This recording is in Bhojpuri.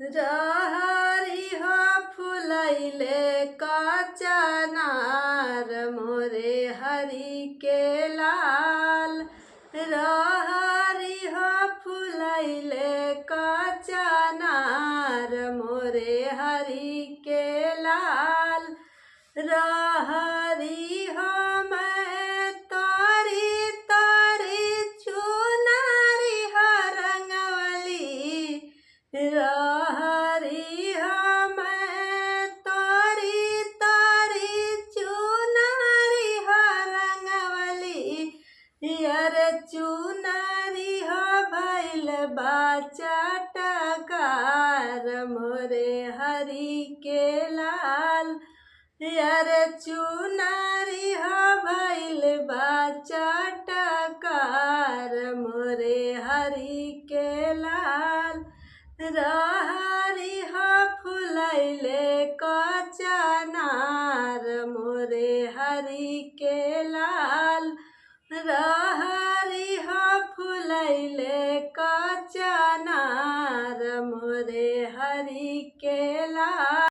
रहरी हो फुलैले कचनार मोरे हरि के लाल। रहरी हो फुलैले कचनार मोरे हरि के लाल। रहरी हो मैं तारी तारी चुनारी हरंगवली। रहरी मैं तारी तारी चुनारी हरंगवली। यार चुनारी हो भैल बाचटकार मोरे हरि के लाल। यार चुनारी हो भैल बाचटकार मोरे हरि के लाल। रहरी हो फुलैले कचनार मोरे हरि के लाल। रहरी हो फुलैले कचनार मोरे